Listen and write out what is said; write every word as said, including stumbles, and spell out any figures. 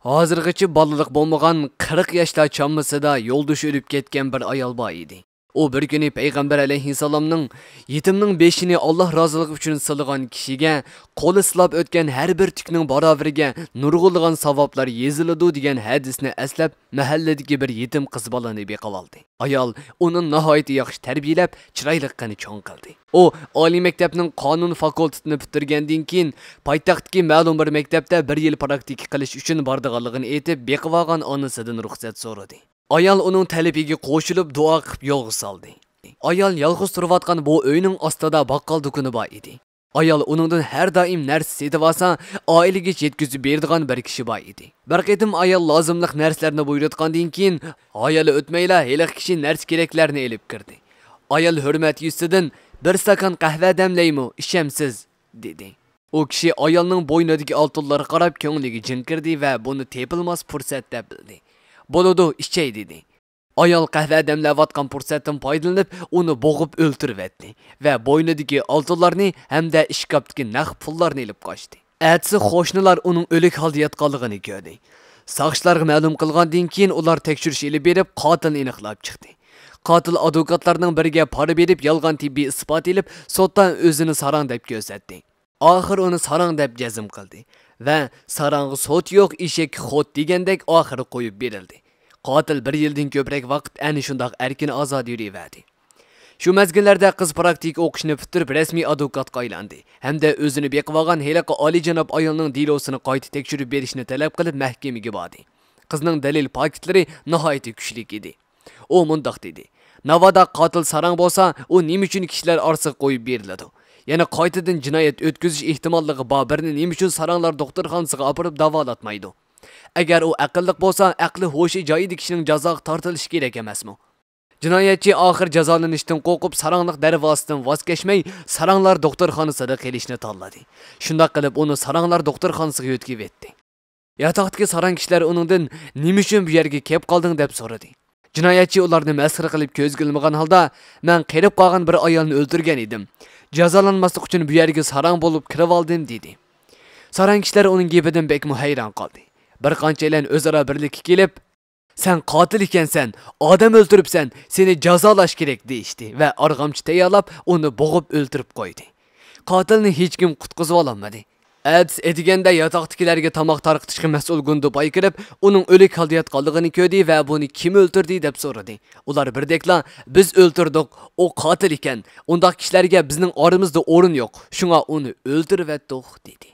ھازىرغىچە بالىلىق بولمىغان قىرىق ياشلار چامىسىدا يولدىشى ئۆلۈپ كەتكەن بىر ئايال بار ئىدى. ئۇ بىر كۈنى پەيغەمبەر ئەلەيھىسسالامنىڭ يېتىمنىڭ بېشىنى ئاللاھ رازىلىقى ئۈچۈن سىلىغان كىشىگە قولى سىلاپ ئۆتكەن ھەر بىر تۈكنىڭ باراۋىرىگە نۇرغۇنلىغان ساۋابلار يېزىلىدۇ دېگەن ھەدىسنى ئەسلەپ، مەھەللىدىكى بىر يېتىم قىز بالىنى بېقىۋالدى. ئايال ئۇنى ناھايىتى ياخشى تەربىيەلەپ، چىرايلىق قىلىپ چوڭ قىلدى. ئۇ ئالىي مەكتەپنىڭ قانۇن فاكۇلتېتىنى پۈتتۈرگەندىن كېيىن، پايتەختتىكى مەلۇم بىر مەكتەپتە بىر يىل پراكتىكا قىلىش ئۈچۈن بارىدىغانلىقىنى ئېيتىپ، بېقىۋالغان ئانىسىدىن رۇخسەت سورىدى. ئايال ئۇنىڭ تەلىپىگە قوشۇلۇپ، دۇئا قىلىپ يولغا سالدى. ئايال يالغۇز تۇرۇۋاتقان بۇ ئۆينىڭ ئاستىدا باققال دۇكىنى بار ئىدى. ئايال ئۇنىڭدىن ھەر دائىم نەرسە سېتىۋالسا، ئائىلىگە يەتكۈزۈپ بېرىدىغان بىر كىشى بار ئىدى. بىر قېتىم ئايال لازىملىق نەرسىلەرنى بۇيرۇتقاندىن كېيىن، ھايالى ئۆتمەيلا ھېلىقى كىشى نەرسە كېرەكلەرنى ئېلىپ كىردى. ئايال ھۆرمەت يۈزىسىدىن، «بىر ئىستاكان قەھۋە دەملەيمۇ، ئىچەمسىز؟» دېدى. ئۇ كىشى ئايالنىڭ بوينىدىكى ئالتۇنلارغا قاراپ كۆڭلىگە جىڭ كىردى ۋە بۇنى تېپىلماس پۇرسەت دەپ بىلدى. «بولىدۇ، ئىچەي» دېدى. ئايال قەھۋە دەملەۋاتقان پۇرسەتتىن پايدىلىنىپ، ئۇنى بوغۇپ ئۆلتۈرۈۋەتتى ۋە بوينىدىكى ئالتۇنلارنى ھەمدە ئىشكاپتىكى نەق پۇللارنى ئېلىپ قاچتى. ئەتىسى قوشنىلار ئۇنىڭ ئۆلۈك ھالدا ياتقانلىقىنى كۆردى. ساقچىلارغا مەلۇم قىلغاندىن كېيىن، ئۇلار تەكشۈرۈش ئېلىپ بېرىپ، قاتىلنى ئېنىقلاپ چىقتى. قاتىل ئادۋوكاتلارنىڭ بىرىگە پارا بېرىپ، يالغان تېببىي ئىسپات ئېلىپ، سوتتا ئۆزىنى ساراڭ دەپ كۆرسەتتى. ئاخىر ئۇنى ساراڭ دەپ جەزم قىلدى ۋە «ساراڭغا سوت يوق، ئېشەككە خوت» دېگەندەك ئاخىرى قويۇپ بېرىلدى. قاتىل بىر يىلدىن كۆپرەك ۋاقىت ئەنە شۇنداق ئەركىن ئازادە يۈرۈۋەردى. شۇ مەزگىللەردە قىز پراكتىكا ئوقۇشىنى پۈتتۈرۈپ، رەسمىي ئادۋوكاتقا ئايلاندى ھەمدە ئۆزىنى بېقىۋالغان ھېلىقى ئالىيجاناب ئايالنىڭ دېلوسىنى قايتا تەكشۈرۈپ بېرىشنى تەلەپ قىلىپ مەھكىمىگە باردى. قىزنىڭ دەلىل پاكىتلىرى ناھايىتى كۈچلۈك ئىدى. ئۇ مۇنداق دېدى: «ناۋادا قاتىل ساراڭ بولسا، ئۇ نېمە ئۈچۈن كىشىلەر ئارىسىغا قويۇپ بېرىلىدۇ؟ يەنە قايتىدىن جىنايەت ئۆتكۈزۈش ئېھتىماللىقى بار بىرنى نېمە ئۈچۈن ساراڭلار دوختۇرخانىسىغا ئاپىرىپ داۋالاتمايدۇ؟ ئەگەر ئۇ ئەقىللىق بولسا، ئەقلى ھوشى جايىدا كىشىنىڭ جازاغا تارتىلىشى كېرەك ئەمەسمۇ؟» جىنايەتچى ئاخىر جازالىنىشتىن قورقۇپ، ساراڭلىق دەرۋازىسىدىن ۋاز كەچمەي، ساراڭلار دوختۇرخانىسىدا قېلىشنى تاللىدى. شۇنداق قىلىپ، ئۇنى ساراڭلار دوختۇرخانىسىغا يۆتكىۋەتتى. ياتاقتىكى ساراڭ كىشىلەر ئۇنىڭدىن: «نېمە ئۈچۈن بۇ يەرگە كېلىپ قالدىڭ؟» دەپ سورىدى. جىنايەتچى ئۇلارنى مەسخىرە قىلىپ كۆزگە ئىلمىغان ھالدا: «مەن قېرىپ قالغان بىر ئايالنى ئۆلتۈرگەن ئىدىم. جازالانماسلىق ئۈچۈن بۇ يەرگە ساراڭ بولۇپ كىرىۋالدىم» دېدى. ساراڭ كىشىلەر ئۇنىڭ گېپىدىن بەكمۇ ھەيران قالدى. بىر قانچەيلەن ئۆزئارا بىرلىككە كېلىپ: «سەن قاتىل ئىكەنسەن، ئادەم ئۆلتۈرۈپسەن، سېنى جازالاش كېرەك» دېيىشتى ۋە ئارغامچا تەييارلاپ، ئۇنى بوغۇپ ئۆلتۈرۈپ قويدى. قاتىلنى ھېچكىم قۇتقۇزۇۋالالمىدى. ئەتىسى ئەتىگەندە ياتاقتىكىلەرگە تاماق تارقىتىشقا مەسئۇل گۇندىباي كىرىپ، ئۇنىڭ ئۆلۈك ھالدا ياتقانلىقىنى كۆردى ۋە «بۇنى كىم ئۆلتۈردى؟» دەپ سورىدى. ئۇلار بىردەكلا: «بىز ئۆلتۈردۇق، ئۇ قاتىل ئىكەن. ئۇنداق كىشىلەرگە بىزنىڭ ئارىمىزدا ئورۇن يوق، شۇڭا ئۇنى ئۆلتۈرۈۋەتتۇق» دېدى.